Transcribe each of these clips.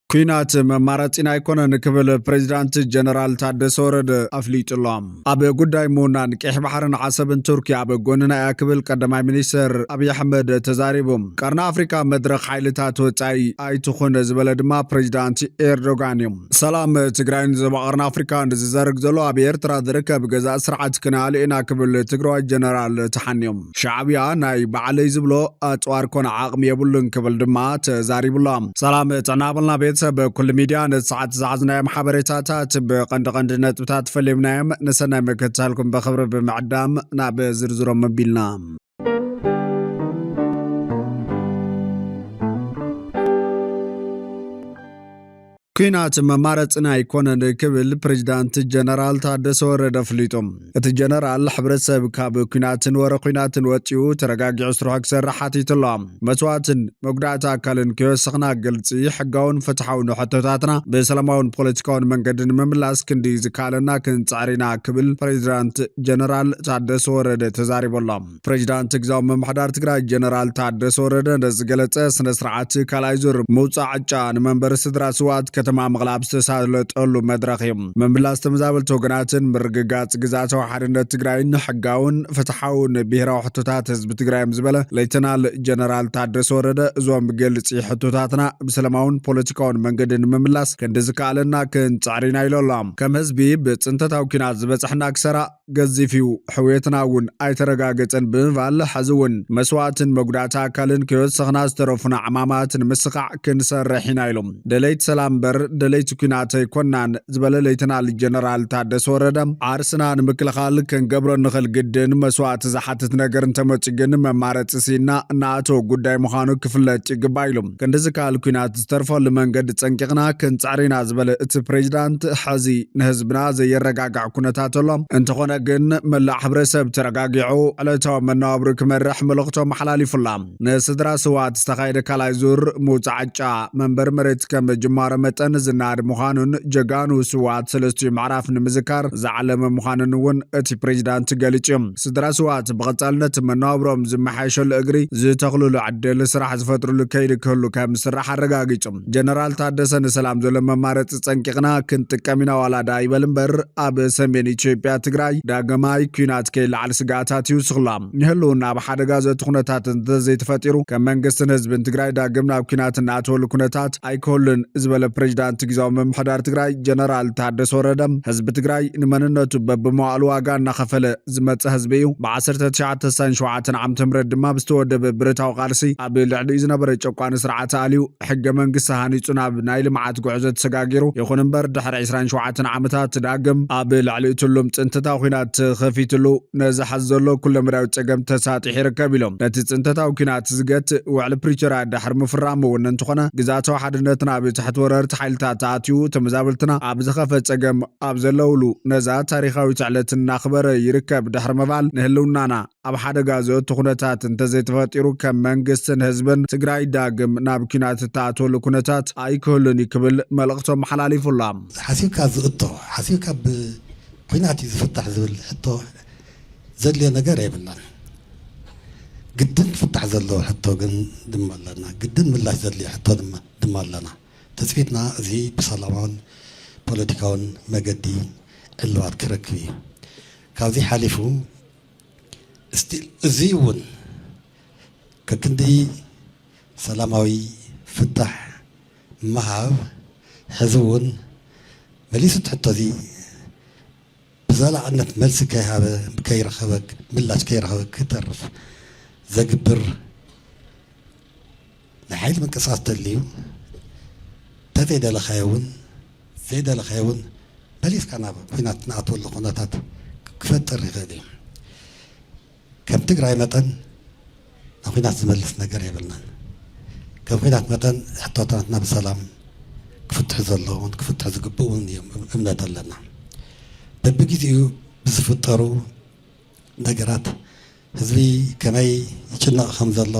ኲናት መማረፂና ኣይኮነን ክብል ፕሬዚዳንት ጀነራል ታደሰ ወረደ ኣፍሊጡ ኣሎ። ኣብ ጉዳይ ምውናን ቀይሕ ባሕርን ዓሰብን ቱርኪ ኣብ ጎንና እያ ክብል ቀዳማይ ሚኒስትር ኣብይ ኣሕመድ ተዛሪቡ። ቀርኒ ኣፍሪካ መድረኽ ሓይልታት ወፃኢ ኣይትኹን ዝበለ ድማ ፕሬዚዳንት ኤርዶጋን እዩ። ሰላም ትግራይን ዞባ ቀርኒ ኣፍሪካን ዝዘርግ ዘሎ ኣብ ኤርትራ ዝርከብ ገዛእ ስርዓት ክነኣሉ ኢና ክብል ትግራዋይ ጀነራል ተሓንዮም። ሻዕብያ ናይ ባዕለይ ዝብሎ ኣፅዋር ኮነ ዓቕሚ የብሉን ክብል ድማ ተዛሪቡላ። ሰላም ጥዕና በልና ቤተሰብ ኩሉ ሚድያ ነቲ ሰዓት ዝሓዝናዮም ሓበሬታታት ብቐንዲ ቀንዲ ነጥብታት ፈሊምናዮም ንሰናይ ምክትታልኩም ብኽብሪ ብምዕዳም ናብ ዝርዝሮም ኣቢልና። ኲናት መማረፅና ኣይኮነን ክብል ፕሬዚዳንት ጀነራል ታደሰ ወረደ ኣፍሊጡ። እቲ ጀነራል ሕብረተሰብ ካብ ኲናትን ወረ ኲናትን ወፂኡ ተረጋጊዑ ስርሑ ክሰርሕ ሓቲቱ ኣሎ። መስዋእትን መጉዳእቲ ኣካልን ከይወሰኽና ግልፂ፣ ሕጋውን ፍትሓውን ሕቶታትና ብሰላማውን ፖለቲካውን መንገዲ ንምምላስ ክንዲ ዝከኣለና ክንፅዕር ኢና ክብል ፕሬዚዳንት ጀነራል ታደሰ ወረደ ተዛሪቡ ኣሎ። ፕሬዚዳንት ግዝያዊ ምምሕዳር ትግራይ ጀነራል ታደሰ ወረደ ነዚ ገለፀ። ስነ ስርዓት ካልኣይ ዙር ምውፃእ ዕጫ ንመንበሪ ስድራ ስውኣት ከተማ መቐለ ኣብ ዝተሳለጠሉ መድረኽ እዩ። ምምላስ ተመዛበልቲ ወገናትን ምርግጋፅ ግዝኣታዊ ሓድነት ትግራይን ሕጋውን ፍትሓውን ብሄራዊ ሕቶታት ህዝቢ ትግራይ እዮም ዝበለ ሌተናል ጀነራል ታደሰ ወረደ፣ እዞም ግልፂ ሕቶታትና ብሰላማውን ፖለቲካውን መንገዲ ንምምላስ ክንዲ ዝከኣለና ክንፅዕር ኢና ኢሉ ኣሎ። ከም ህዝቢ ብፅንተታዊ ኲናት ዝበፅሐና ክሰራ ገዚፍ እዩ፣ ሕውየትና እውን ኣይተረጋገፀን ብምባል፣ ሕዚ እውን መስዋእትን መጉዳእቲ ኣካልን ከይወሰኽና ዝተረፉና ዕማማት ንምስኻዕ ክንሰርሕ ኢና ኢሎም። ደለይቲ ሰላም እምበር ደለይቲ ኲናት ኣይኮናን ዝበለ ሌተናል ጀነራል ታደሰ ወረደ፣ ዓርስና ንምክልኻል ክንገብሮ እንኽእል ግድን መስዋእቲ ዝሓትት ነገር እንተመፂኡ ግን መማረፂ ስኢንና እንኣትዎ ጉዳይ ምዃኑ ክፍለጥ ይግባእ ኢሎም። ክንዲ ዝከኣል ኲናት ዝተርፈሉ መንገዲ ፀንቂቕና ክንፅዕር ኢና ዝበለ እቲ ፕሬዚዳንት፣ ሕዚ ንህዝብና ዘየረጋግዕ ኩነታት ኣሎ። እንተኾነ ግን መላእ ሕብረተሰብ ተረጋጊዑ ዕለታዊ መነባብሮ ክመርሕ መልእኽቶም ኣሓላሊፉላ። ንስድራ ስውኣት ዝተኻየደ ካልኣይ ዙር ምውፃእ ዕጫ መንበሪ መሬት ከም ጅማሮ መጠን ዝናድ ምዃኑን ጀጋኑ ስውኣት ሰለስቲኡ ምዕራፍ ንምዝካር ዝዓለመ ምዃኑን እውን እቲ ፕሬዚዳንት ገሊጹ እዩ። ስድራ ስውኣት ብቐጻልነት መነባብሮም ዝመሓየሸሉ እግሪ ዝተኽልሉ ዕድል ስራሕ ዝፈጥርሉ ከይዲ ክህሉ ከም ዝስራሕ ኣረጋጊጹ። ጀነራል ታደሰ ንሰላም ዘሎ መማረፂ ፀንቂቕና ክንጥቀም ኢና ዋላ ዳ ይበል እምበር ኣብ ሰሜን ኢትዮጵያ ትግራይ ዳግማይ ኲናት ከይለዓል ስግኣታት ይውስኽላ። ንህልውና ኣብ ሓደጋ ዘእቱ ኩነታት እንተዘይተፈጢሩ ከም መንግስትን ህዝብን ትግራይ ዳግም ናብ ኲናት እንኣትወሉ ኩነታት ኣይክህሉን ዝበለ ፕሬዚዳንት ግዝያዊ ምምሕዳር ትግራይ ጀነራል ታደሰ ወረደ ህዝቢ ትግራይ ንመንነቱ በብመዋእሉ ዋጋ እናኸፈለ ዝመፀ ህዝቢ እዩ። ብ ዓሰርተ ትሽዓተ ስሳን ሸውዓተን ዓመተ ምህረት ድማ ብዝተወደበ ብረታዊ ቃልሲ ኣብ ልዕሊኡ ዝነበረ ጨቋኒ ስርዓት ኣልዩ ሕገ መንግስቲ ሃኒፁ ናብ ናይ ልምዓት ጉዕዞ ተሰጋጊሩ። ይኹን እምበር ድሕሪ ዕስራን ሸውዓተን ዓመታት ዳግም ኣብ ልዕሊኡ ትሉም ፅንተታዊ ኲናት ተኸፊትሉ ነዚ ሐዚ ዘሎ ኩለመዳያዊ ፀገም ተሳጢሑ ይርከብ ኢሎም። ነቲ ፅንተታዊ ኲናት ዝገትእ ውዕሊ ፕሪቶርያ ድሕሪ ምፍራሙ እውን እንተኾነ ግዝኣታዊ ሓድነትና ኣብ ትሕቲ ወረርቲ ሓይልታት ተኣትዩ ተመዛበልትና ኣብ ዝኸፈ ፀገም ኣብ ዘለውሉ ነዛ ታሪኻዊት ዕለት እናኽበረ ይርከብ ድሕሪ ምባል ንህልውናና ኣብ ሓደጋ ዘእቱ ኩነታት እንተዘይተፈጢሩ ከም መንግስትን ህዝብን ትግራይ ዳግም ናብ ኲናት እተኣትወሉ ኩነታት ኣይክህሉን እዩ ክብል መልእኽቶም ኣመሓላሊፉ ኣሎ። ሓሲብካ ዝእቶ፣ ሓሲብካ ብኲናት እዩ ዝፍታሕ ዝብል ሕቶ ዘድልዮ ነገር የብልናን። ግድን ክፍታሕ ዘለዎ ሕቶ ግን ድማ ኣለና። ግድን ምላሽ ዘድልዮ ሕቶ ድማ፣ ድማ ኣለና። ትጽቢትና እዚ ብሰላማውን ፖለቲካውን መገዲ ዕልባት ክረክብ እዩ። ካብዚ ሓሊፉ ስቲል እዚ እውን ከክንዲ ሰላማዊ ፍታሕ ምሃብ፣ ሕዚ እውን መሊሱ እቲ ሕቶ እዚ ብዘላቕነት መልሲ ከይሃበ፣ ከይረኸበ፣ ምላሽ ከይረኸበ ክተርፍ ዘግብር ናይ ሓይሊ ምንቅስቓስ ተልዩ፣ እንተዘይደለኻዮ እውን ዘይደለኻዮ እውን መሊስካ ናብ ኲናት ንኣትወሉ ኩነታት ክፈጥር ይኽእል እዩ። ከም ትግራይ መጠን ናብ ኲናት ዝመልስ ነገር የብልናን። ከም ኲናት መጠን ሕቶታትና ብሰላም ክፍትሑ ዘለዎን ክፍትሑ ዝግብኡን እዮም እምነት ኣለና። በብግዜኡ ብዝፍጠሩ ነገራት ህዝቢ ከመይ ይጭነቕ ከም ዘሎ፣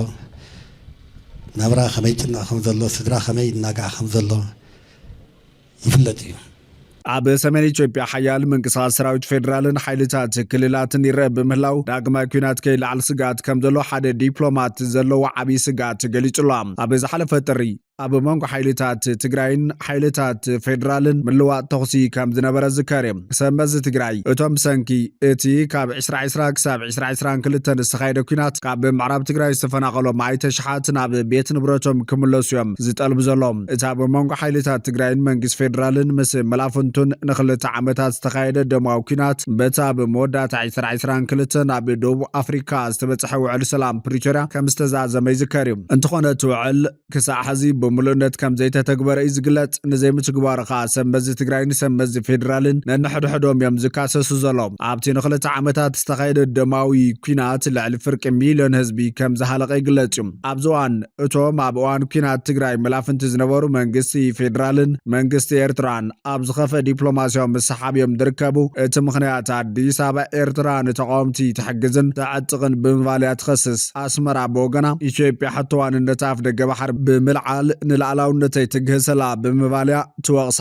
ናብራ ከመይ ይጭነቕ ከም ዘሎ፣ ስድራ ከመይ ይናጋዕ ከም ዘሎ ይፍለጥ እዩ። ኣብ ሰሜን ኢትዮጵያ ሓያል ምንቅስቓስ ሰራዊት ፌዴራልን ሓይልታት ክልላትን ይረአ ብምህላው ዳግማይ ኲናት ከይለዓል ስግኣት ከም ዘሎ ሓደ ዲፕሎማት ዘለዎ ዓብዪ ስግኣት ገሊጹ ኣሎ። ኣብ ዝሓለፈ ጥሪ ኣብ መንጎ ሓይልታት ትግራይን ሓይልታት ፌዴራልን ምልዋጥ ተኹሲ ከም ዝነበረ ዝከር እዩ። ሰመዚ ትግራይ እቶም ብሰንኪ እቲ ካብ ዕስራ ዕስራ ክሳብ ዕስራ ዕስራን ክልተን ዝተኻየደ ኲናት ካብ ምዕራብ ትግራይ ዝተፈናቐሎም ኣይተ ሽሓት ናብ ቤት ንብረቶም ክምለሱ እዮም ዝጠልቡ ዘለዉ። እቲ ኣብ መንጎ ሓይልታት ትግራይን መንግስቲ ፌዴራልን ምስ መላፍንቱን ንክልተ ዓመታት ዝተኻየደ ደማዊ ኲናት በቲ ኣብ መወዳእታ ዕስራ ዕስራን ክልተን ኣብ ደቡብ ኣፍሪካ ዝተበፅሐ ውዕል ሰላም ፕሪቶርያ ከም ዝተዛዘመ ይዝከር እዩ። እንተኾነ እቲ ውዕል ክሳዕ ሕዚ ብምሉእነት ከም ዘይተተግበረ እዩ ዝግለጽ። ንዘይምትግባሩ ከኣ ሰብ መዚ ትግራይን ሰብ መዚ ፌዴራልን ነንሕድሕዶም እዮም ዝካሰሱ ዘለዉ። ኣብቲ ንክልተ ዓመታት ዝተኻየደ ደማዊ ኲናት ልዕሊ ፍርቂ ሚልዮን ህዝቢ ከም ዝሃለቐ ይግለጽ እዩ። ኣብዚ እዋን እቶም ኣብ እዋን ኲናት ትግራይ መላፍንቲ ዝነበሩ መንግስቲ ፌዴራልን መንግስቲ ኤርትራን ኣብ ዝኸፈ ዲፕሎማሲያዊ ምስሓብ እዮም ዝርከቡ። እቲ ምኽንያት ኣዲስ ኣበባ ኤርትራ ንተቓወምቲ ትሕግዝን ተዕጥቕን ብምባል እያ ትኸስስ። ኣስመራ ብወገና ኢትዮጵያ ሕቶ ዋንነት ኣፍ ደገ ባሕሪ ብምልዓል ንልኣላውነተይ ትግህሰላ ብምባል እያ ትወቕሳ።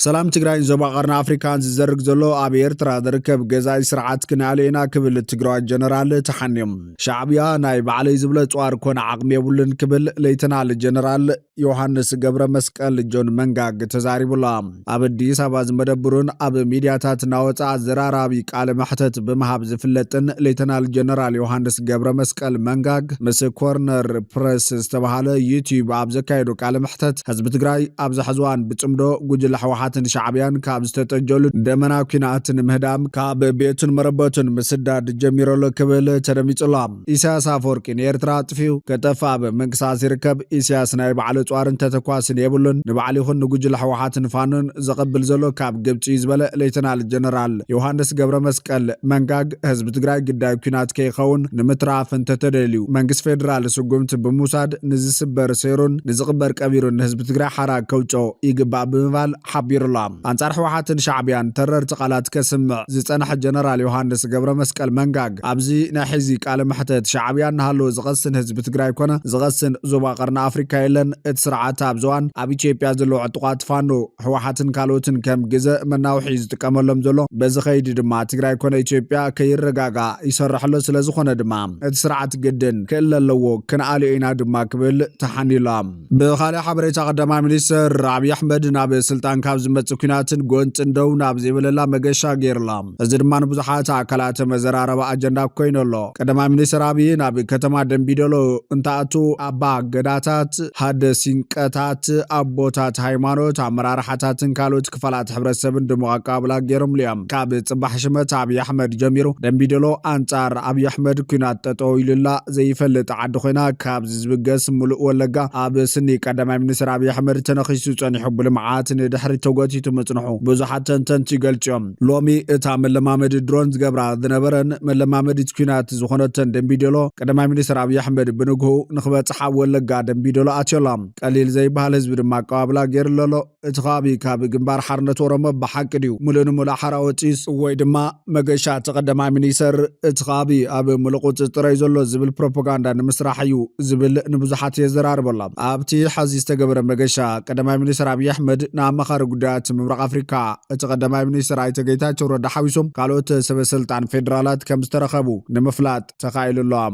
ሰላም ትግራይን ዞባ ቀርኒ ኣፍሪካን ዝዘርግ ዘሎ ኣብ ኤርትራ ዝርከብ ገዛኢ ስርዓት ክንኣልዮ ኢና ክብል ትግራዋይ ጀነራል ተሓንዮም። ሻዕብያ ናይ ባዕለይ ዝብለ ጸዋር ኮነ ዓቕሚ የብሉን ክብል ሌተናል ጀነራል ዮሃንስ ገብረ መስቀል ጆን መንጋግ ተዛሪቡላ። ኣብ ኣዲስ ኣበባ ዝመደብሩን ኣብ ሚድያታት እናወፅኣ ዘራራቢ ቃለ መሕተት ብምሃብ ዝፍለጥን ሌተናል ጀነራል ዮሃንስ ገብረ መስቀል መንጋግ ምስ ኮርነር ፕረስ ዝተባሃለ ዩቲዩብ ኣብ ዘካየዶ ቃለ መሕተት ህዝቢ ትግራይ ኣብዚ ሕዚ እዋን ብፅምዶ ጉጅለ ህወሓትን ሻዕብያን ካብ ዝተጠጀሉ ደመና ኲናት ንምህዳም ካብ ቤቱን መረበቱን ምስዳድ ጀሚሩ ኣሎ ክብል ተደሚፁ ኣሎ። ኢሳያስ ኣፈወርቂ ንኤርትራ ኣጥፊኡ ከጠፍኣ ብምንቅስቃስ ይርከብ። ኢሳያስ ናይ ባዕሉ ጸዋርን ተተኳስን የብሉን። ንባዕሉ ይኹን ንጉጅለ ህወሓትን ፋኖን ዘቐብል ዘሎ ካብ ግብጺ እዩ ዝበለ ሌተናል ጀነራል ዮሃንስ ገብረ መስቀል መንጋግ ህዝቢ ትግራይ ግዳይ ኲናት ከይኸውን ንምትራፍ እንተተደልዩ መንግስቲ ፌዴራል ስጉምቲ ብምውሳድ ንዝስበር ሴሩን ንዝቕበር ቀቢሩን ንህዝቢ ትግራይ ሓራ ከውፅኦ ይግባእ ብምባል ሓቢሩ ኣሎ። ኣንጻር ህወሓትን ሻዕብያን ተረርቲ ቃላት ከስምዕ ዝጸንሐ ጀነራል ዮሃንስ ገብረ መስቀል መንጋግ ኣብዚ ናይ ሕዚ ቃለ መሕተት ሻዕብያ እናሃለወ ዝቐስን ህዝቢ ትግራይ ኮነ ዝቐስን ዞባ ቀርኒ ኣፍሪካ የለን። እቲ ስርዓት ኣብ ዝዋን ኣብ ኢትዮጵያ ዘለዉ ዕጡቓት ፋኖ ህወሓትን ካልኦትን ከም ግዘ መናውሒ እዩ ዝጥቀመሎም ዘሎ። በዚ ኸይዲ ድማ ትግራይ ኮነ ኢትዮጵያ ከይረጋጋእ ይሰርሕ ኣሎ። ስለ ዝኾነ ድማ እቲ ስርዓት ግድን ክእለ ኣለዎ፣ ክንኣልዮ ኢና ድማ ክብል ተሓኒሎም። ብኻልእ ሓበሬታ ቀዳማይ ሚኒስትር ኣብይ ኣሕመድ ናብ ስልጣን ካብ ዝመጽእ ኲናትን ጎንጽን ደው ናብ ዘይበለላ መገሻ ገይሩላ። እዚ ድማ ንብዙሓት ኣካላት መዘራረቢ ኣጀንዳ ኮይኑ ኣሎ። ቀዳማይ ሚኒስትር ኣብይ ናብ ከተማ ደንቢዶሎ እንትኣቱ ኣባ ገዳታት፣ ሃደ ሲንቀታት፣ ኣቦታት ሃይማኖት፣ ኣመራርሓታትን ካልኦት ክፋላት ሕብረተሰብን ድሙቕ ኣቀባብላ ገይሮምሉ እዮም። ካብ ጽባሕ ሽመት ኣብይ ኣሕመድ ጀሚሩ ደንቢዶሎ ኣንጻር ኣብይ ኣሕመድ ኲናት ጠጠው ኢሉላ ዘይፈልጥ ዓዲ ኮይና ካብዚ ዝብገስ ምሉእ ወለጋ ኣብ ስኒ ቀዳማይ ሚኒስትር ኣብይ ኣሕመድ ተነኺሱ ጸኒሑ ብልምዓት ንድሕሪት ተጎቲቱ ምጽንሑ ብዙሓት ተንተንቲ ይገልጹ እዮም። ሎሚ እታ መለማመዲ ድሮን ዝገብራ ዝነበረን መለማመዲት ኲናት ዝኾነተን ደንቢዶሎ ቀዳማይ ሚኒስትር ኣብይ ኣሕመድ ብንግሁ ንክበጽሓ ወለጋ ደንቢዶሎ ኣትዮላ። ቀሊል ዘይበሃል ህዝቢ ድማ ኣቀባብላ ገይሩለሎ። እቲ ከባቢ ካብ ግንባር ሓርነት ኦሮሞ ብሓቂ ድዩ ምሉእ ንምሉእ ሓራ ወፂኡስ ወይ ድማ መገሻ እቲ ቀዳማይ ሚኒስተር እቲ ከባቢ ኣብ ምሉእ ቁፅፅረይ ዘሎ ዝብል ፕሮፓጋንዳ ንምስራሕ እዩ ዝብል ንብዙሓት የዘራርበሎም። ኣብቲ ሐዚ ዝተገበረ መገሻ ቀዳማይ ሚኒስተር ኣብይ ኣሕመድ ንኣማኻሪ ጉዳያት ምብራቕ ኣፍሪካ እቲ ቀዳማይ ሚኒስተር ኣይተ ጌታቸው ረዳ ሓዊሶም ካልኦት ሰበ ስልጣን ፌዴራላት ከም ዝተረኸቡ ንምፍላጥ ተኻኢሉ ኣሎ።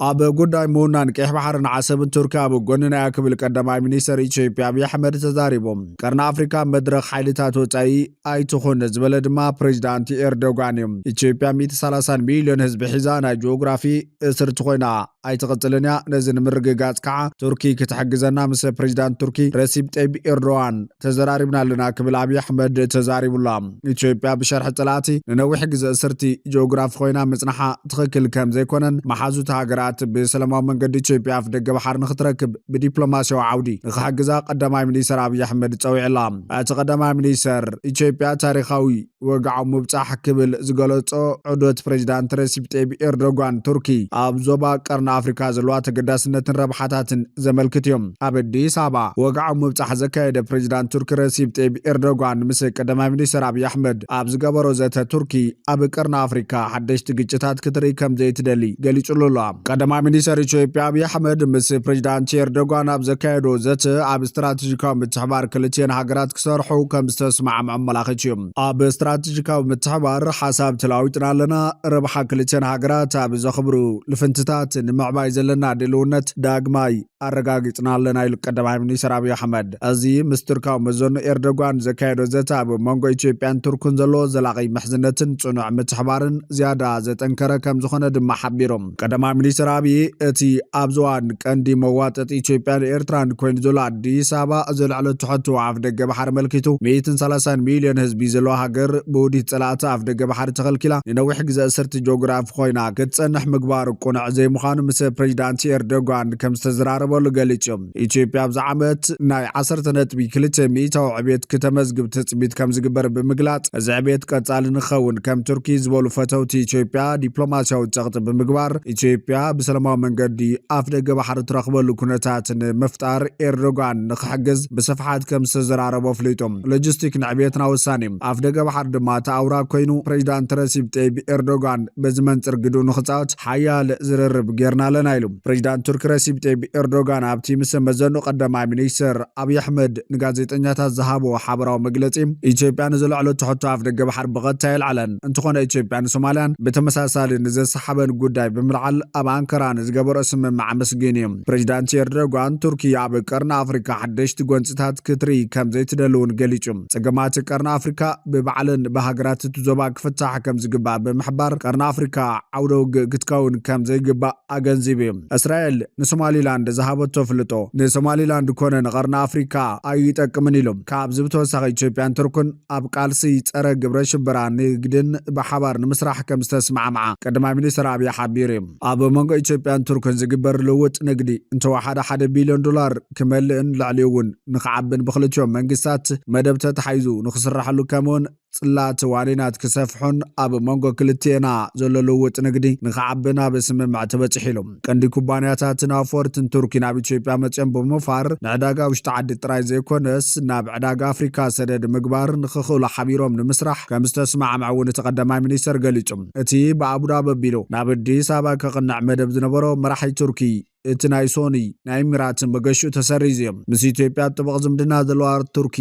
ኣብ ጉዳይ ምውናን ቀይሕ ባሕርን ዓሰብን ቱርኪ ኣብ ጎንና እያ ክብል ቀዳማይ ሚኒስተር ኢትዮጵያ ኣብይ ኣሕመድ ተዛሪቡ። ቀርኒ ኣፍሪካ መድረኽ ሓይልታት ወፃኢ ኣይትኹን ዝበለ ድማ ፕሬዚዳንት ኤርዶጋን እዩ። ኢትዮጵያ ሚእቲ ሰላሳን ሚልዮን ህዝቢ ሒዛ ናይ ጂኦግራፊ እስርቲ ኮይና ኣይትቕፅልን እያ። ነዚ ንምርግጋፅ ከዓ ቱርኪ ክትሕግዘና ምስ ፕሬዚዳንት ቱርኪ ረሲብ ጠይብ ኤርዶዋን ተዘራሪብና ኣለና ክብል ኣብይ ኣሕመድ ተዛሪቡላ። ኢትዮጵያ ብሸርሒ ጽላእቲ ንነዊሕ ግዜ እስርቲ ጂኦግራፊ ኮይና ምጽንሓ ትኽክል ከም ዘይኮነን መሓዙት ሃገራት ብሰላማዊ መንገዲ ኢትዮጵያ ኣፍ ደገ ባሕሪ ንክትረክብ ብዲፕሎማሲያዊ ዓውዲ ንክሕግዛ ቀዳማይ ሚኒስትር ኣብይ ኣሕመድ ጸዊዕላ። እቲ ቀዳማይ ሚኒስትር ኢትዮጵያ ታሪኻዊ ወግዓዊ ምብጻሕ ክብል ዝገለጾ ዑደት ፕሬዚዳንት ረሲብ ጠይብ ኤርዶጋን ቱርኪ ኣብ ዞባ ቀርኒ ኣፍሪካ ዘለዋ ተገዳስነትን ረብሓታትን ዘመልክት እዩ። ኣብ ኣዲስ ኣበባ ወግዓዊ ምብጻሕ ዘካየደ ፕሬዚዳንት ቱርኪ ረሲብ ጠይብ ኤርዶጋን ምስ ቀዳማይ ሚኒስትር ኣብይ ኣሕመድ ኣብ ዝገበሮ ዘተ፣ ቱርኪ ኣብ ቀርኒ ኣፍሪካ ሓደሽቲ ግጭታት ክትርኢ ከም ዘይትደሊ ገሊጹሉ ኣሎ። ቀዳማይ ሚኒስትር ኢትዮጵያ ኣብይ ኣሕመድ ምስ ፕሬዚዳንት ኤርዶጋን ኣብ ዘካየዶ ዘተ፣ ኣብ ስትራቴጂካዊ ምትሕባር ክልቲኤን ሃገራት ክሰርሑ ከም ዝተስማዕምዑ ኣመላኺቱ እዩ። ኣብ ስትራቴጂካዊ ምትሕባር ሓሳብ ተለዋዊጥና ኣለና፣ ረብሓ ክልቲኤን ሃገራት ኣብ ዘኽብሩ ልፍንትታት ንምዕባይ ዘለና ድልውነት ዳግማይ ኣረጋጊጽና ኣለና ኢሉ ቀዳማይ ሚኒስትር ኣብይ ኣሕመድ። እዚ ምስ ቱርካዊ መዘኑ ኤርዶጋን ዘካየዶ ዘተ ኣብ መንጎ ኢትዮጵያን ቱርክን ዘሎ ዘላቒ ምሕዝነትን ጽኑዕ ምትሕባርን ዝያዳ ዘጠንከረ ከም ዝኾነ ድማ ሓቢሮም። ቀዳማይ ሚኒስትር ኣብይ እቲ ኣብ ዝዋን ቀንዲ መዋጠጥ ኢትዮጵያን ኤርትራን ኮይኑ ዘሎ ኣዲስ ኣበባ ዘልዕለቶ ሕቶ ኣፍ ደገ ባሕሪ ኣመልኪቱ፣ ሚእትን ሰላሳን ሚልዮን ህዝቢ ዘለዋ ሃገር ብውዲት ጸላእቲ ኣፍ ደገ ባሕሪ ተኸልኪላ ንነዊሕ ግዜ እስርቲ ጂኦግራፊ ኮይና ክትጸንሕ ምግባር ቅኑዕ ዘይምዃኑ ምስ ፕሬዚዳንት ኤርዶጋን ከም ዝተዘራረበሉ ገሊጹ። ኢትዮጵያ ኣብዚ ዓመት ናይ ዓሰርተ ነጥቢ ክልተ ሚእታዊ ዕቤት ክተመዝግብ ትጽቢት ከም ዝግበር ብምግላጽ፣ እዚ ዕቤት ቀጻሊ ንኸውን ከም ቱርኪ ዝበሉ ፈተውቲ ኢትዮጵያ ዲፕሎማሲያዊ ጸቕጢ ብምግባር፣ ኢትዮጵያ ብሰላማዊ መንገዲ ኣፍ ደገ ባሕሪ ትረኽበሉ ኩነታት ንምፍጣር ኤርዶጋን ንክሕግዝ ብስፍሓት ከም ዝተዘራረቦ ኣፍሊጡ። ሎጂስቲክ ንዕቤትና ወሳኒ እዩ። ኣፍ ደገ ባሕሪ ድማ እቲ ኣውራ ኮይኑ፣ ፕሬዚዳንት ረሲብ ጠይብ ኤርዶጋን በዚ መንጽር ግድኡ ንክጻወት ሓያል ዝርርብ ጌርና ኣለና ኢሉ። ፕሬዚዳንት ቱርኪ ረሲብ ጠይብ ኤርዶጋን ኣብቲ ምስ መዘኑ ቀዳማይ ሚኒስትር ኣብይ ኣሕመድ ንጋዜጠኛታት ዝሃቦ ሓበራዊ መግለጺ፣ ኢትዮጵያ ንዘለዕለቶ ሕቶ ኣፍ ደገ ባሕሪ ብቐጥታ የልዕለን። እንተኾነ ኢትዮጵያን ሶማልያን ብተመሳሳሊ ንዘሰሓበን ጉዳይ ብምልዓል ኣብ ኣንካራ ንዝገበሮ ስምምዕ ኣመስጊኑ እዩ። ፕሬዚዳንት ኤርዶጋን ቱርኪ ኣብ ቀርኒ ኣፍሪካ ሓደሽቲ ጎንፅታት ክትርኢ ከም ዘይትደሊ እውን ገሊጹ። ጸገማት ቀርኒ ኣፍሪካ ብባዕልን ብሃገራት እቲ ዞባ ክፍታሕ ከም ዝግባእ ብምሕባር፣ ቀርኒ ኣፍሪካ ዓውደ ውግእ ክትከውን ከም ዘይግባእ ኣገንዚቡ እዩ። እስራኤል ንሶማሊላንድ ዝሃበቶ ፍልጦ ንሶማሊላንድ ኮነ ንቐርኒ ኣፍሪካ ኣይጠቅምን ኢሉ። ካብዚ ብተወሳኺ ኢትዮጵያን ቱርክን ኣብ ቃልሲ ጸረ ግብረ ሽበራ ንግድን ብሓባር ንምስራሕ ከም ዝተስማዕምዓ ቀዳማይ ሚኒስትር ኣብይ ሓቢሩ እዩ። ኣብ መንጎ ኢትዮጵያን ቱርክን ዝግበር ልውጥ ንግዲ እንተወሓደ ሓደ ቢልዮን ዶላር ክመልእን ልዕሊኡ እውን ንክዓብን ብክልቲኦም መንግስታት መደብ ተታሒዙ ንክስራሐሉ ከምኡውን ጽላት ዋኒናት ክሰፍሑን ኣብ መንጎ ክልቲኤና ዘሎ ልውጥ ንግዲ ንክዓብን ኣብ ስምምዕ ተበጺሑ ኢሉ። ቀንዲ ኩባንያታትን ኣፍወርትን ቱርኪ ናብ ኢትዮጵያ መጺኦም ብምውፋር ንዕዳጋ ውሽጢ ዓዲ ጥራይ ዘይኮነስ ናብ ዕዳጋ ኣፍሪካ ሰደድ ምግባር ንክኽእሉ ሓቢሮም ንምስራሕ ከም ዝተስማዕምዑ እውን እቲ ቀዳማይ ሚኒስተር ገሊጹ። እቲ ብኣቡዳቢ ኣቢሉ ናብ ኣዲስ ኣበባ ከቕንዕ መደብ ዝነበሮ መራሒ ቱርኪ እቲ ናይ ሶኒ ናይ ኤሚራት መገሽኡ ተሰሪዙ እዩ። ምስ ኢትዮጵያ ጥቡቕ ዝምድና ዘለዋ ቱርኪ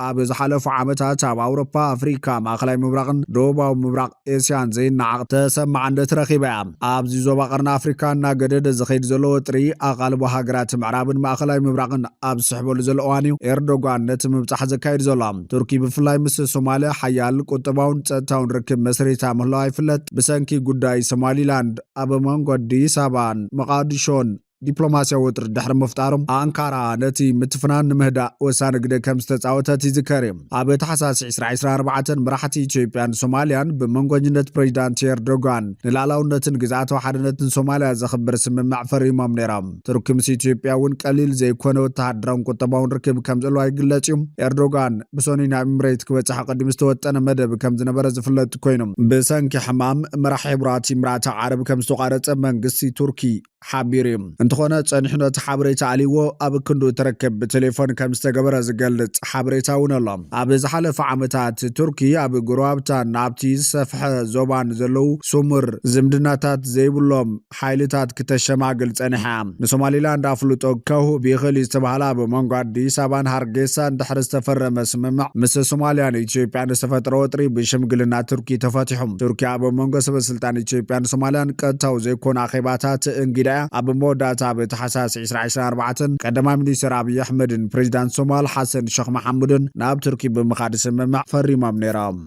ኣብ ዝሓለፉ ዓመታት ኣብ ኣውሮፓ፣ ኣፍሪካ፣ ማእኸላይ ምብራቕን ደቡባዊ ምብራቕ ኤስያን ዘይነዓቕ ተሰማዕነት ረኺባ እያ። ኣብዚ ዞባ ቀርኒ ኣፍሪካ እናገደደ ዝኸይድ ዘሎ ወጥሪ ኣቓልቦ ሃገራት ምዕራብን ማእኸላይ ምብራቕን ኣብ ዝስሕበሉ ዘሎ እዋን እዩ ኤርዶጋን ነቲ ምብጻሕ ዘካይድ ዘሎ። ቱርኪ ብፍላይ ምስ ሶማልያ ሓያል ቁጠባውን ጸጥታውን ርክብ መስሪታ ምህላዋ ይፍለጥ። ብሰንኪ ጉዳይ ሶማሊላንድ ኣብ መንጎ ኣዲስ ኣበባን መቓዲሾን ዲፕሎማስያዊ ወጥሪ ድሕሪ ምፍጣሩ፣ ኣንካራ ነቲ ምትፍናን ንምህዳእ ወሳኒ ግደ ከም ዝተጻወተት ይዝከር እዩ። ኣብ ታሕሳስ ዕስራ ዕስራን ኣርባዕተን፣ መራሕቲ ኢትዮጵያን ሶማልያን ብመንጎኝነት ፕሬዚዳንት ኤርዶጋን ንላዕላውነትን ግዝኣታዊ ሓድነትን ሶማልያ ዘኽብር ስምምዕ ፈሪሞም ነይሮም። ቱርኪ ምስ ኢትዮጵያ እውን ቀሊል ዘይኮነ ወተሃደራውን ቁጠባውን ርክብ ከም ዘለዋ ይግለጽ እዩ። ኤርዶጋን ብሶኒ ናብ ኤምሬት ክበጽሕ ኣቐዲሙ ዝተወጠነ መደብ ከም ዝነበረ ዝፍለጥ ኮይኑ፣ ብሰንኪ ሕማም መራሒ ሕቡራት ኢምራት ዓረብ ከም ዝተቋረጸ መንግስቲ ቱርኪ ሓቢሩ እዩ። እንተኾነ፣ ጸኒሑ ነቲ ሓበሬታ ኣልይዎ ኣብ ክንዱ እትረክብ ብቴሌፎን ከም ዝተገበረ ዝገልጽ ሓበሬታ እውን ኣሎ። ኣብ ዝሓለፈ ዓመታት፣ ቱርኪ ኣብ ጎረባብታን ኣብቲ ዝሰፍሐ ዞባን ዘለዉ ስሙር ዝምድናታት ዘይብሎም ሓይልታት ክተሸማግል ጸኒሓ። ንሶማሊላንድ ኣፍልጦ ከውህብ ይኽእል እዩ ዝተባህለ ኣብ መንጎ ኣዲስ ኣበባን ሃርጌሳን ድሕሪ ዝተፈረመ ስምምዕ ምስ ሶማልያን ኢትዮጵያን ዝተፈጥረ ወጥሪ ብሽምግልና ቱርኪ ተፈቲሑ። ቱርኪ ኣብ መንጎ ሰበ ስልጣን ኢትዮጵያን ሶማልያን ቀጥታዊ ዘይኮነ ኣኼባታት እንጊዳ እያ። ኣብ መወዳእታ፣ ኣብ ታሕሳስ ዕስራ ዕስራን ኣርባዕተን፣ ቀዳማይ ሚኒስትር ኣብይ ኣሕመድን ፕሬዚዳንት ሶማል ሓሰን ሸኽ መሓሙድን ናብ ቱርኪ ብምኻድ ስምምዕ ፈሪሞም ነይሮም።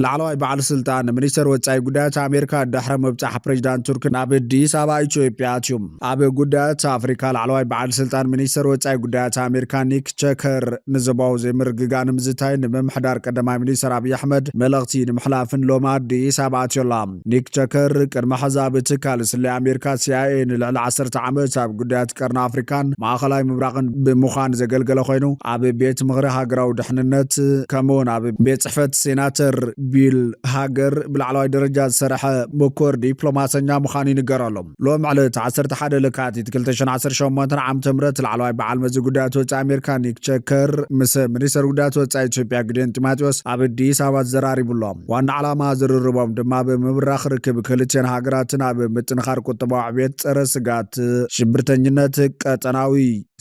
ላዕለዋይ በዓል ስልጣን ሚኒስተር ወጻኢ ጉዳያት ኣሜሪካ ድሕሪ ምብጻሕ ፕሬዚዳንት ቱርኪ ናብ ኣዲስ ኣበባ ኢትዮጵያ ኣትዩ። ኣብ ጉዳያት ኣፍሪካ ላዕለዋይ በዓል ስልጣን ሚኒስተር ወጻኢ ጉዳያት ኣሜሪካ ኒክ ቸከር ንዞባዊ ዘይምርግጋእ ንምዝታይ ንምምሕዳር ቀዳማይ ሚኒስተር ኣብይ ኣሕመድ መልእኽቲ ንምሕላፍን ሎሚ ኣዲስ ኣበባ ኣትዮ ኣሎ። ኒክ ቸከር ቅድሚ ሕዚ ኣብ ትካል ስለያ ኣሜሪካ ሲኣይኤ ንልዕሊ ዓሰርተ ዓመት ኣብ ጉዳያት ቀርኒ ኣፍሪካን ማእኸላይ ምብራቕን ብምዃን ዘገልገለ ኮይኑ ኣብ ቤት ምኽሪ ሃገራዊ ድሕንነት ከምኡውን ኣብ ቤት ጽሕፈት ሴናተር ቢል ሃገር ብላዕለዋይ ደረጃ ዝሰርሐ ምኩር ዲፕሎማሰኛ ምዃኑ ይንገረሉ። ሎም ዕለት ዓሰርተ ሓደ ለካቲት ክልተ ሽሕን ዓሰርተ ሸሞንተን ዓመተ ምህረት ላዕለዋይ በዓል መዚ ጉዳያት ወጻኢ ኣሜሪካ ኒክ ቸከር ምስ ሚኒስተር ጉዳያት ወጻኢ ኢትዮጵያ ግዴን ጢሞቴዎስ ኣብ ኣዲስ ኣበባ ተዘራሪቡ ኣሎ። ዋና ዓላማ ዝርርቦም ድማ ብምብራኽ ርክብ ክልቲኤን ሃገራትን ኣብ ምጥንኻር ቁጠባዊ ዕብየት፣ ጸረ ስጋት ሽብርተኝነት፣ ቀጠናዊ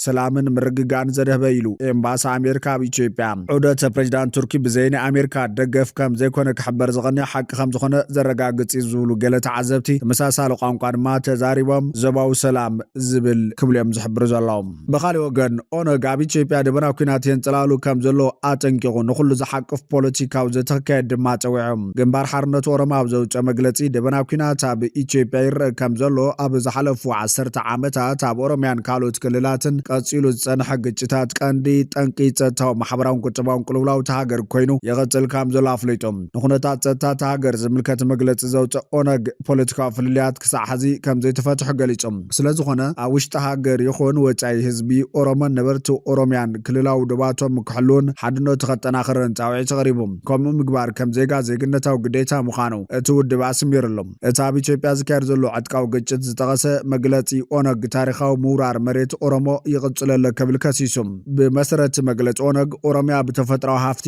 ሰላምን ምርግጋእን ዘድህበ ኢሉ ኤምባሲ ኣሜሪካ ኣብ ኢትዮጵያ። ዑደት ፕሬዚዳንት ቱርኪ ብዘይ ናይ ኣሜሪካ ደገፍ ከም ዘይኮነ ክሕበር ዝቐንየ ሓቂ ከም ዝኾነ ዘረጋግጽ እዩ ዝብሉ ገለ ተዓዘብቲ ተመሳሳሊ ቋንቋ ድማ ተዛሪቦም ዞባዊ ሰላም ዝብል ክብሉ እዮም ዝሕብሩ ዘለዉ። ብኻሊእ ወገን ኦነግ ኣብ ኢትዮጵያ ደበና ኲናት የንጸላሉ ከም ዘሎ ኣጠንቂቑ ንኹሉ ዝሓቅፍ ፖለቲካዊ ዘተክካየድ ድማ ጸዊዑ። ግንባር ሓርነት ኦሮሞ ኣብ ዘውፅኦ መግለፂ ደበና ኲናት ኣብ ኢትዮጵያ ይረአ ከም ዘሎ ኣብ ዝሓለፉ ዓሰርተ ዓመታት ኣብ ኦሮሚያን ካልኦት ክልላትን ቀፂሉ ዝፀንሐ ግጭታት ቀንዲ ጠንቂ ጸጥታዊ ማሕበራውን ቁጠባውን ቅልውላው እታ ሃገር ኮይኑ ይቐፅል ከም ዘሎ ኣፍሊጡ። ንኩነታት ጸጥታ እታ ሃገር ዝምልከት መግለፂ ዘውፅእ ኦነግ ፖለቲካዊ ፍልልያት ክሳዕ ሕዚ ከም ዘይተፈትሑ ገሊጹ። ስለዝኾነ ኣብ ውሽጢ ሃገር ይኹን ወጻኢ ህዝቢ ኦሮሞን ነበርቲ ኦሮሚያን ክልላዊ ዶባቶም ክሕልውን ሓድነቱ ከጠናኽርን ጻውዒት ኣቕሪቡ። ከምኡ ምግባር ከም ዜጋ ዜግነታዊ ግዴታ ምዃኑ እቲ ውድብ ኣስሚሩሉ። እቲ ኣብ ኢትዮጵያ ዝካየድ ዘሎ ዕጥቃዊ ግጭት ዝጠቐሰ መግለጺ ኦነግ ታሪኻዊ ምውራር መሬት ኦሮሞ ይቕጽል ኣሎ ክብል ከሲሱ። ብመሰረት መግለጺ ኦነግ ኦሮሚያ ብተፈጥራዊ ሃፍቲ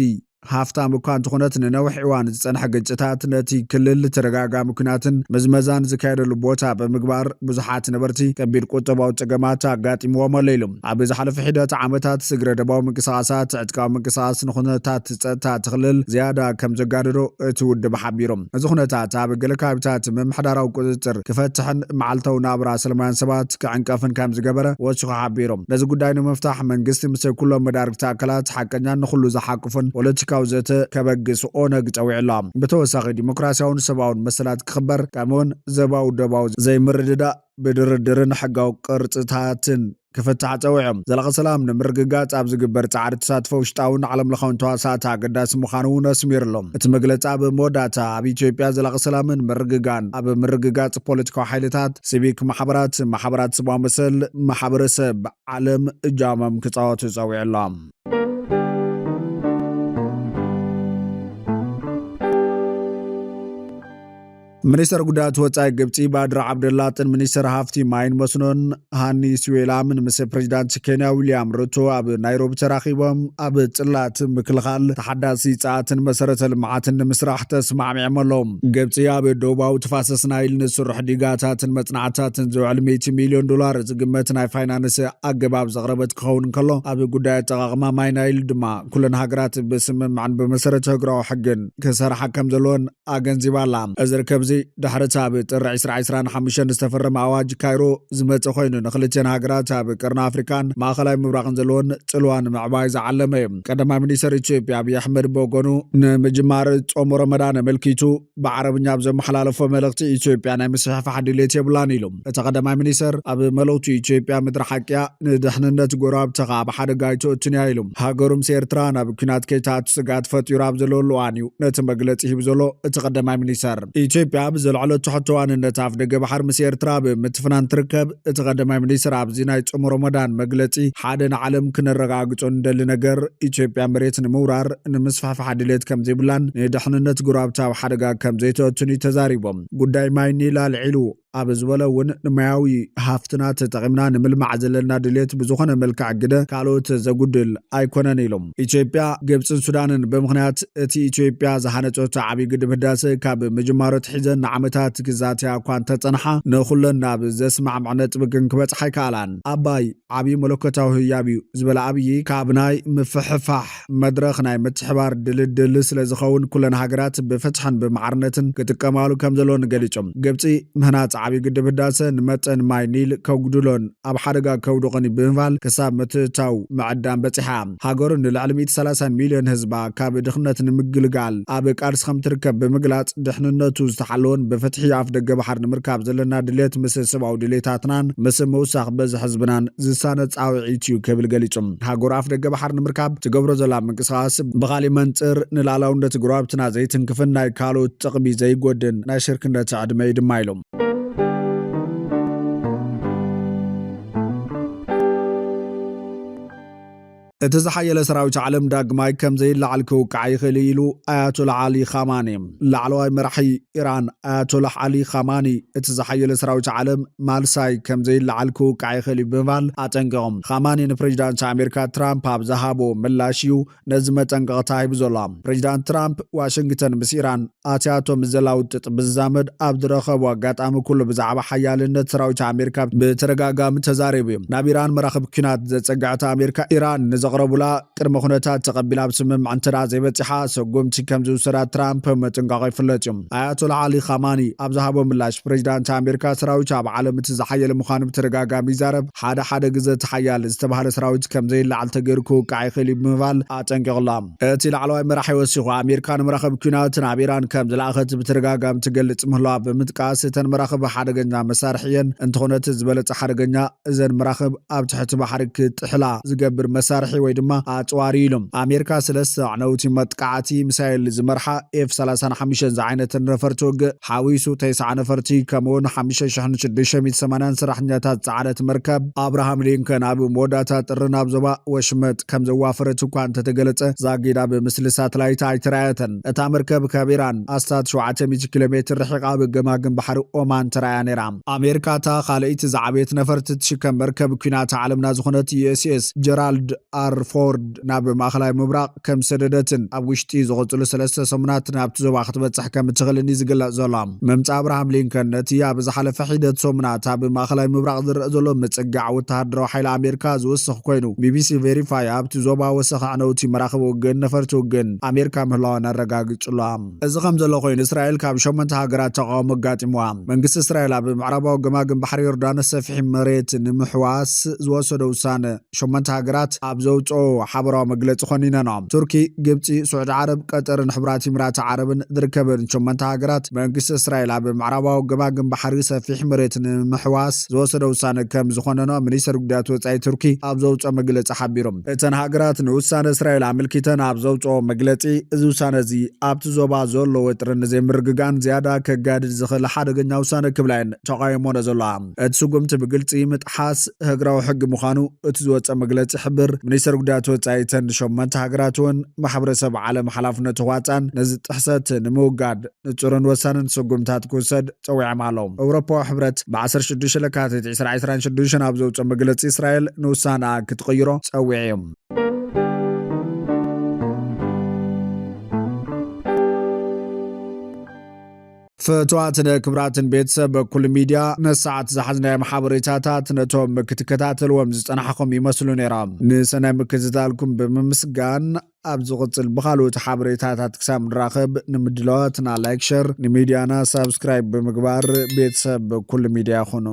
ሃፍታም እኳ እንተኾነት ንነዊሕ እዋን ዝጸንሐ ግጭታት ነቲ ክልል ተደጋጋሚ ኲናትን ምዝመዛን ዝካየደሉ ቦታ ብምግባር ብዙሓት ነበርቲ ከቢድ ቁጠባዊ ጸገማት ኣጋጢምዎም ኣሎ ኢሉ። ኣብ ዝሓለፈ ሒደት ዓመታት ስግረ ደባዊ ምንቅስቓሳት ዕጥቃዊ ምንቅስቓስ ንኹነታት ጸጥታ እቲ ክልል ዝያዳ ከም ዘጋደዶ እቲ ውድብ ሓቢሩ። እዚ ኩነታት ኣብ ገለ ከባቢታት ምምሕዳራዊ ቁጽጽር ክፈትሕን መዓልታዊ ናብራ ሰላማውያን ሰባት ክዕንቀፍን ከም ዝገበረ ወሲኹ ሓቢሩ። ነዚ ጉዳይ ንምፍታሕ መንግስቲ ምስ ኩሎም መዳርግቲ ኣካላት ሓቀኛን ንኹሉ ዝሓቁፍን ፖለቲካዊ ዘተ ከበግስ ኦነግ ጸዊዑ ኣሎ። ብተወሳኺ ዲሞክራሲያውን ሰብኣውን መሰላት ክኽበር ከምኡውን ዘባዊ ደባዊ ዘይምርድዳእ ብድርድርን ሕጋዊ ቅርጽታትን ክፍታሕ ጸዊዑ። ዘላቒ ሰላም ንምርግጋጽ ኣብ ዝግበር ጻዕሪ ተሳትፎ ውሽጣውን ዓለምለኻውን ተዋሳእቲ ኣገዳሲ ምዃኑ እውን ኣስሚሩ ኣሎ። እቲ መግለጺ ኣብ መወዳእታ ኣብ ኢትዮጵያ ዘላቒ ሰላምን ምርግጋን ኣብ ምርግጋጽ ፖለቲካዊ ሓይልታት፣ ሲቪክ ማሕበራት፣ ማሕበራት ሰብኣዊ መሰል፣ ማሕበረሰብ ዓለም እጃሞም ክጻወቱ ጸዊዑ ኣሎ። ሚኒስተር ጉዳያት ወጻኢ ግብጺ ባድር ዓብደላጥን ሚኒስተር ሃፍቲ ማይን መስኖን ሃኒ ስዌላምን ምስ ፕሬዚዳንት ኬንያ ዊልያም ሩቶ ኣብ ናይሮቢ ተራኺቦም ኣብ ጽላት ምክልኻል፣ ተሓዳሲ ጸዓትን መሰረተ ልምዓትን ንምስራሕ ተስማዕሚዖም ኣለዉ። ግብጺ ኣብ ደቡባዊ ተፋሰስ ናይል ንስሩሕ ዲጋታትን መጽናዕታትን ዝውዕል ሚእቲ ሚልዮን ዶላር ዝግመት ናይ ፋይናንስ ኣገባብ ዘቕረበት ክኸውን እንከሎ፣ ኣብ ጉዳይ ኣጠቓቕማ ማይ ናይል ድማ ኩለን ሃገራት ብስምምዕን ብመሰረተ ህግራዊ ሕግን ክሰርሓ ከም ዘለወን ኣገንዚባ ኣላ። እዚ ርክብ እዚ ድሕሪ እቲ ኣብ ጥሪ ዕስራ ዕስራን ሓሙሽተን ዝተፈረመ ኣዋጅ ካይሮ ዝመጸ ኮይኑ፣ ንክልቲኤን ሃገራት ኣብ ቀርኒ ኣፍሪካን ማእኸላይ ምብራቕን ዘለወን ጽልዋ ንምዕባይ ዝዓለመ እዩ። ቀዳማይ ሚኒስተር ኢትዮጵያ ኣብይ ኣሕመድ ብወገኑ ንምጅማር ጾም ረመዳን ኣመልኪቱ ብዓረብኛ ኣብ ዘመሓላለፎ መልእኽቲ፣ ኢትዮጵያ ናይ ምስፍሕፋሕ ድሌት የብላን ኢሉ። እቲ ቀዳማይ ሚኒስተር ኣብ መልእኽቱ፣ ኢትዮጵያ ምድሪ ሓቂ እያ፣ ንድሕንነት ጎረባብታ ከኣ ኣብ ሓደጋ ኣይተእቱን እያ ኢሉ። ሃገሩ ምስ ኤርትራ ናብ ኲናት ከይትኣቱ ስግኣት ፈጢሩ ኣብ ዘለወሉ እዋን እዩ ነቲ መግለጺ ሂቡ ዘሎ እቲ ቀዳማይ ሚኒስተር። ኢትዮጵያ ብዘልዐለቶ ሕቶ ዋንነት ኣፍ ደገ ባሕሪ ምስ ኤርትራ ኣብ ምትፍናን ትርከብ። እቲ ቀዳማይ ሚኒስተር ኣብዚ ናይ ጾም ረመዳን መግለጺ፣ ሓደ ንዓለም ክነረጋግጾ ንደሊ ነገር፣ ኢትዮጵያ መሬት ንምውራር ንምስፍሕፋሕ ድሌት ከም ዘይብላን ንድሕንነት ጎረባብታ ኣብ ሓደጋ ከም ዘይተእቱን እዩ ተዛሪቦም። ጉዳይ ማይ ኒል ኣልዒሉ ኣብ ዝበሎ እውን፣ ንማያዊ ሃፍትና ተጠቒምና ንምልማዕ ዘለና ድሌት ብዝኾነ መልክዕ ግደ ካልኦት ዘጉድል ኣይኮነን ኢሎም። ኢትዮጵያ፣ ግብጽን ሱዳንን ብምኽንያት እቲ ኢትዮጵያ ዝሃነጾት ዓብዪ ግድብ ህዳሰ ካብ ምጅማሩ ኣትሒዘን ንዓመታት ክዛተያ እኳ እንተጸንሓ፣ ንኹለን ናብ ዘስማዕምዕ ነጥቢ ግን ክበጽሓ ኣይከኣላን። ኣባይ ዓብዪ መለኮታዊ ህያብ እዩ ዝበለ ኣብዪ፣ ካብ ናይ ምፍሕፋሕ መድረኽ ናይ ምትሕባር ድልድል ስለ ዝኸውን፣ ኩለን ሃገራት ብፍትሕን ብማዕርነትን ክጥቀማሉ ከም ዘለወን ገሊጾም። ግብጺ ምህናጽ ዓብዪ ግድብ ህዳሰ ንመጠን ማይ ኒል ከጉድሎን ኣብ ሓደጋ ከውድቕን እዩ ብምባል ክሳብ ምትእትታው ምዕዳም በጺሓ። ሃገሩ ንልዕሊ ሚእቲ ሰላሳን ሚልዮን ህዝባ ካብ ድኽነት ንምግልጋል ኣብ ቃልሲ ከም ትርከብ ብምግላጽ፣ ድሕንነቱ ዝተሓለወን ብፍትሒ ኣፍ ደገ ባሕሪ ንምርካብ ዘለና ድሌት ምስ ሰብኣዊ ድሌታትናን ምስ ምውሳኽ በዝሒ ህዝብናን ዝሳነ ጻውዒት እዩ ክብል ገሊጹ። ሃገሩ ኣፍ ደገ ባሕሪ ንምርካብ ትገብሮ ዘላ ምንቅስቓስ ብኻሊእ መንጽር ንላዕላውነት ጎረባብትና ዘይትንክፍን ናይ ካልኦት ጥቕሚ ዘይጎድን ናይ ሽርክነት ዕድመ እዩ ድማ ኢሉ። እቲ ዝሓየለ ሰራዊት ዓለም ዳግማይ ከም ዘይለዓል ክውቃዕ ይኽእል እዩ ኢሉ ኣያቶላ ዓሊ ኻማኒ። ላዕለዋይ መራሒ ኢራን ኣያቶላህ ዓሊ ኻማኒ፣ እቲ ዝሓየለ ሰራዊት ዓለም ማልሳይ ከም ዘይለዓል ክውቃዕ ይኽእል እዩ ብምባል ኣጠንቂቖም። ኻማኒ ንፕሬዚዳንት ኣሜሪካ ትራምፕ ኣብ ዝሃቦ ምላሽ እዩ ነዚ መጠንቀቕታ ሂቡ ዘሎ። ፕሬዚዳንት ትራምፕ ዋሽንግተን ምስ ኢራን ኣትያቶ ምስ ዘላ ውጥጥ ብዝዛመድ ኣብ ዝረኸቦ ኣጋጣሚ ኩሉ ብዛዕባ ሓያልነት ሰራዊት ኣሜሪካ ብተደጋጋሚ ተዛሪቡ እዩ። ናብ ኢራን መራኽብ ኲናት ዘጸግዐት ኣሜሪካ፣ ኢራን ንዘቕረቡላ ቅድመ ኩነታት ተቐቢላ ኣብ ስምምዕ እንተ ደኣ ዘይበጺሓ ሰጉምቲ ከም ዝውሰዳ ትራምፕ ምጥንቃቑ ይፍለጥ እዩ። ኣያቶላ ዓሊ ኻማኒ ኣብ ዝሃቦ ምላሽ፣ ፕሬዚዳንት ኣሜሪካ ሰራዊት ኣብ ዓለም እቲ ዝሓየለ ምዃኑ ብተደጋጋሚ ይዛረብ። ሓደ ሓደ ግዘ እቲ ሓያል ዝተባህለ ሰራዊት ከም ዘይለዓል ተገይሩ ክውቃዕ ይኽእል እዩ ብምባል ኣጠንቂቑላ። እቲ ላዕለዋይ መራሒ ወሲኹ፣ ኣሜሪካ ንመራኽብ ኲናት ናብ ኢራን ከም ዝለኣኸት ብተደጋጋሚ ትገልጽ ምህላዋ ብምጥቃስ፣ እተን መራኽብ ሓደገኛ መሳርሒ እየን፣ እንተኾነ እቲ ዝበለጸ ሓደገኛ እዘን መራኽብ ኣብ ትሕቲ ባሕሪ ክጥሕላ ዝገብር መሳርሒ ወይ ድማ ኣጽዋር እዩ ኢሉ። ኣሜሪካ ሰለስተ ኣዕነውቲ መጥቃዕቲ ሚሳይል ዝመርሓ ኤፍ ሰላሳን ሓሙሽተን ዝዓይነተን ነፈርቲ ውግእ ሓዊሱ ተስዓ ነፈርቲ፣ ከምኡውን ሓሙሽተ ሽሕን ሽዱሽተ ሚእቲ ሰማንያን ሰራሕተኛታት ዝጸዓነት መርከብ ኣብርሃም ሊንከን ኣብ መወዳእታ ጥሪ ናብ ዞባ ወሽመጥ ከም ዘዋፈረት እኳ እንተተገለጸ፣ ዛጊድ ኣብ ምስሊ ሳተላይት ኣይተራእየትን። እታ መርከብ ካብ ኢራን ኣስታት ሸውዓተ ሚእቲ ኪሎ ሜትር ርሒቓ ኣብ ገማግም ባሕሪ ኦማን ተራእያ ነይራ። ኣሜሪካ እታ ካልኣይቲ ዝዓበየት ነፈርቲ ትሽከም መርከብ ኲናት ዓለምና ዝኾነት ዩ ኤስ ኤስ ጀራልድ ኣር ፎርድ ናብ ማእኸላይ ምብራቕ ከም ዝሰደደትን ኣብ ውሽጢ ዝቕጽሉ ሰለስተ ሰሙናት ናብቲ ዞባ ክትበጽሕ ከም እትኽእልን እዩ ዝግለጽ ዘሎ። ምምጻእ ኣብርሃም ሊንከን ነቲ ኣብ ዝሓለፈ ሒደት ሰሙናት ኣብ ማእኸላይ ምብራቕ ዝረአ ዘሎ ምጽጋዕ ወተሃደራዊ ሓይሊ ኣሜሪካ ዝውስኽ ኮይኑ፣ ቢ ቢ ሲ ቬሪፋይ ኣብቲ ዞባ ወሰኽ ኣዕነውቲ መራኽብ ውግእን ነፈርቲ ውግእን ኣሜሪካ ምህላወን ኣረጋጊጹ ኣሎ። እዚ ከም ዘሎ ኮይኑ፣ እስራኤል ካብ ሸሞንተ ሃገራት ተቃውሞ ኣጋጢምዋ። መንግስቲ እስራኤል ኣብ ምዕራባዊ ገማግም ባሕሪ ዮርዳኖስ ሰፊሕ መሬት ንምሕዋስ ዝወሰዶ ውሳነ ሸሞንተ ሃገራት ኣብ ዘውፅኦ ሓበራዊ መግለፂ ኮኒነንኦ። ቱርኪ፣ ግብፂ፣ ስዑዲ ዓረብ፣ ቀጠርን ሕቡራት ኢሚራት ዓረብን ዝርከበን ሸሞንተ ሃገራት፣ መንግስቲ እስራኤል ኣብ ምዕራባዊ ገማግም ባሕሪ ሰፊሕ መሬት ንምሕዋስ ዝወሰዶ ውሳነ ከም ዝኾነንኦ ሚኒስተር ጉዳያት ወፃኢ ቱርኪ ኣብ ዘውፅኦ መግለፂ ሓቢሩ። እተን ሃገራት ንውሳነ እስራኤል ኣመልኪተን ኣብ ዘውፅኦ መግለፂ፣ እዚ ውሳነ እዚ ኣብቲ ዞባ ዘሎ ወጥሪ ንዘይምርግጋን ዝያዳ ከጋድድ ዝኽእል ሓደገኛ ውሳነ ክብላ እየን ተቃይሞነ ዘለዋ። እቲ ስጉምቲ ብግልፂ ምጥሓስ ሃገራዊ ሕጊ ምዃኑ እቲ ዝወፀ መግለፂ ይሕብር። ሚኒስተር ጉዳያት ወፃኢ እተን ሸሞንተ ሃገራት እውን ማሕበረሰብ ዓለም ሓላፍነቱ ክዋፃን ነዚ ጥሕሰት ንምውጋድ ንጹርን ወሳንን ስጉምታት ክውሰድ ጸዊዖም ኣለዉ። ኤውሮፓዊ ሕብረት ብ ዓሰርተ ሽዱሽተ ለካቲት ዕስራ ዕስራን ሽዱሽተን ኣብ ዘውፅኦ መግለፂ፣ እስራኤል ንውሳነኣ ክትቕይሮ ጸዊዑ እዩ። ፍትዋትን ክብራትን ቤተሰብ ኩሉ ሚድያ፣ ነሰዓት ዝሓዝናዮም ሓበሬታታት ነቶም ክትከታተልዎም ዝጸናሕኹም ይመስሉ ነይሮም። ንሰናይ ምክትታልኩም ብምምስጋን፣ ኣብ ዝቕጽል ብኻልኦት ሓበሬታታት ክሳብ ንራኸብ፣ ንምድላዋትና ላይክ፣ ሸር፣ ንሚድያና ሳብስክራይብ ብምግባር ቤተሰብ ኩሉ ሚድያ ይኹኑ።